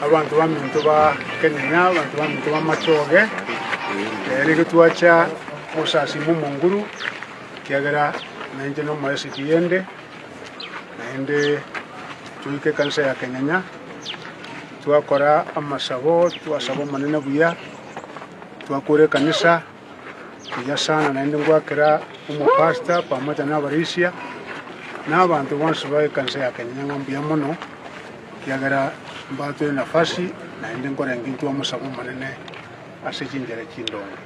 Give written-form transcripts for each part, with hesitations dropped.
Abanto baminto ba Kenyenya, abanto baminto b'amachoge, ere nigo twacha gosasima Omonguru, ekiagera nainche nomoesegi ende, naende toike ekanisa ya Kenyenya, twakora amasabo, twasaba Omonene buya, twakora ekanisa buya sana naende ngwakera omopastor pamoja na abarisia, na abanto bonsi ba ekanisa ya Kenyenya ng'a mbuya mono. Ekiagera mbatwe nafasi, naende nkorenge intwe omosabo omonene ase chinchera chindonge.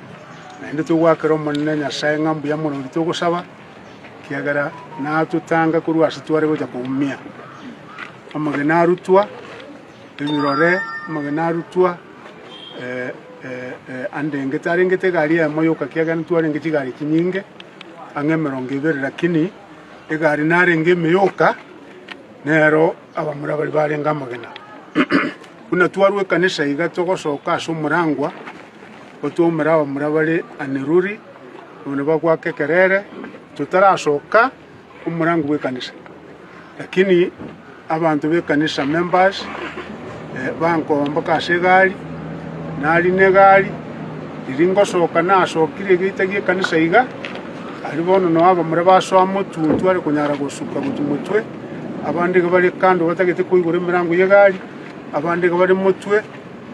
Naende togoakera Omonene Nyasae ng'a mbuya mono oria togosaba, ekiagera natotanga korwa ase tware gocha koumia. Amagena arutwa, ebirore, amagena arutwa andenge tarengete egari eyemo yoka ekiagera ntwarenge chigari chinyinge, ang'e emerongo ebere lakini egari narenge ime yoka. Nero abamura baria barenge amagena. Buna twarwa ekanisa iga togosoka ase omorangwa, otwoumera abamura bare aneruri, buna bagwaka ekerere, totarasoka omorango bw'ekanisa. Lakini abanto b'ekanisa members, bankoba mpaka ase egari, narina egari, riria ngosoka nasokire egeita gi'ekanisa iga, aria bono noo abamura basoa motwe intwe are konyara gosuka gochia motwe, abande iga bare kando batagete koigora emerango y'egari, abande iga bare motwe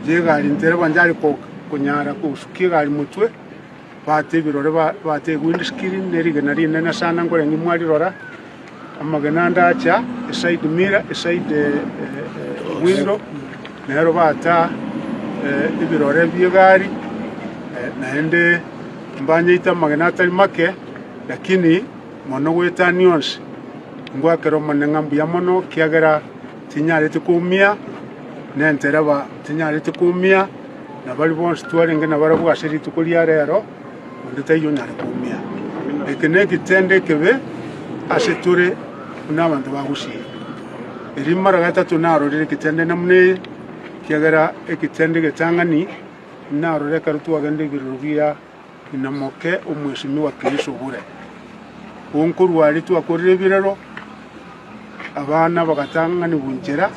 y'egari ntereba nchare konyara gosukia egari motwe, Baate ebirore, baate ewindscreen, ne rigena rinene sana nkorenge mwarirora, amagena ande acha eside mirror, eside window, nero baata ebirore bi'egari, naende mbanyeite amagena atari make, lakini mono goetania onsi, ngwakera Omonene ng'a mbuya mono, ekiagera tinyarete koumia, na entereba tinyarete koumia. Na baria bonsi twarenge nabarabwo ase rituko ria rero, onde taiyo onyare koumia. Eke negetendo ekebe ase tore buna abanto ba Gusii. Erio mara gatato narorire egetendo namuna eye, ekiagera egetendo egetang'ani narore ekero twagenda ebirero bia ng'ina moke omwesimigwa Kristo bure. Nkorwa aria twakorire ebirero, abana bagatang'anigwa inchera,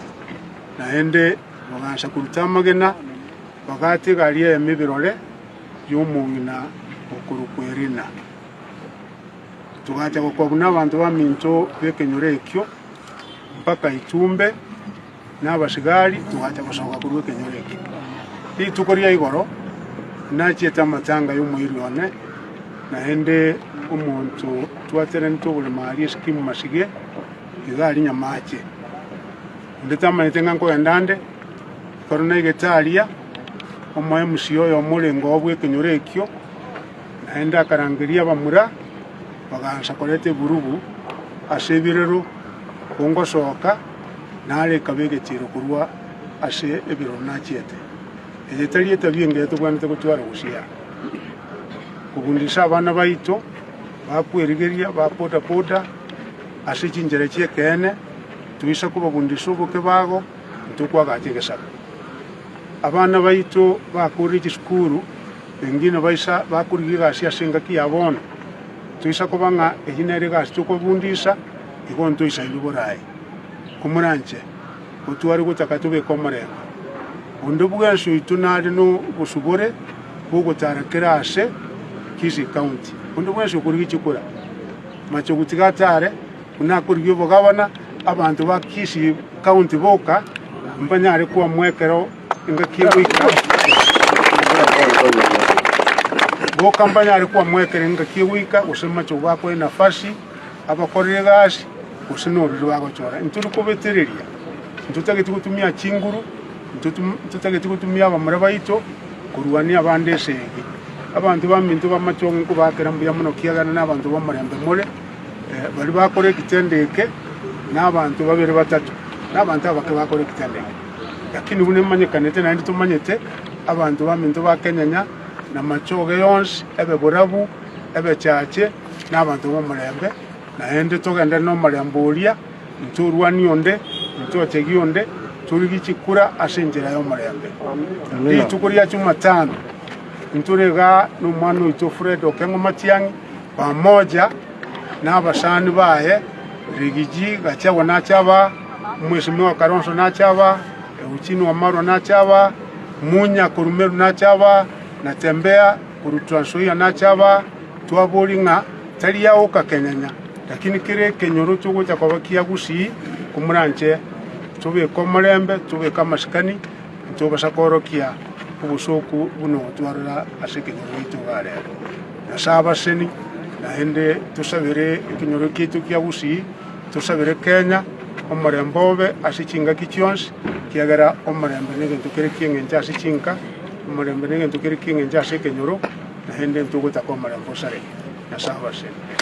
naende Bagansa koruta amagena, bagaata egari eyemo ebirore y'omong'ina okorokwa Elina. Togacha gokwa buna abanto baminto b'ekenyoro ekio, mpaka itumbe, na abasigari, togacha gosoka korwa ekenyoro ekio. Rituko ria igoro nachiete amatanga y'omoiri one, naende omonto twateranete oboremo aria Eskimu Masige, iga aria Nyamache. Onde tamanyete ng'a nkogenda nde, ekero naigete aria, omo-MC oyomo orenge oo bw'ekenyoro ekio, naende akarangeria abamura, bagaansa koreta eburugu ase ebirero, kongosoka, nare ekaba egetiiro korwa ase ebirero nachiete. Eye tari etabia engiya tobwenerete gotwara gusii aa. Kobundisa abana baito, bakwerigeria, ba boda boda, ase chinchera chi'ekeene. Toisa kobagundisa obokebago, ntokwagacha egesaku. Abana baito bakorire chisukuru, pengine baisa bakorigia egasi ase engaki ya bono. Toisa koba ng'a eyio nere egasi tokobundisa, igo ntoisairwe borae. Komoranche, gotware gotaka tobeke omorembe. Onde bwensi oito nare nobosubore bw'ogotara kera ase Kisii County. Onde bwensi okorigia chikura, machogu tiga atare. Buna akorigia obogabana, abanto ba Kisii County boka mbanyare koamua ekero engaki egoika, boka mbanyare koamua ekero engaki egoika, gose mache bakoe enafasi abakorere egasi, gose norori bagochora. Intwe tokobetereria, ntotageti gotumia chinguru, ntotageti gotumia abamura baito korwania abande esegi. Abanto baminto b'amachoge nkobakera mbuya mono kiagera nabanto b'omorembe more. Baria bakora ekitendo eke nabanto babere batato, nabanto abake bakora ekitendo eke. Lakini buna emanyekanete naende tomanyete, abanto baminto ba Kenyanya na machoge yonsi, ebe borabu, ebe chache, nabanto b'omorembe, naende togenderere nomorembe oria, ntorwanie onde, ntochegie onde, torigie chikura ase enchera y'omorembe. Rituko ria Jumatano, ntore igaa nomwana oito Fred Okeng'o Matiang'i, Pamoja nabasani baye, Rigiji Gachagua nache aba, Omwesimigwa Kalonzo nache aba, Eugene Wamalwa nache aba, Munya korwa Meru nache aba, Natembeya korwa Trans Nzoia nache aba, twaboria ng'a tari yaoka kenyanya, lakini kera ekenyoro togocha koba kia Gusii, komoranche tobeke omorembe, tobeke amasikani, ntobasa koorokia obosooku buna ogotwarora ase ekenyoro giaito iga rero. Nyasae abaseni, naende tosabere ekenyoro kiaito kia Gusii, tosabere Kenya, omorembe obe ase chingaki chionsi, ekiagera omorembe negento kere ki'eng'encho ase chinka, omorembe negento kere ki'eng'encho ase ekenyoro, naende ntogotaka omorembe osareke. Nyasae abaseni.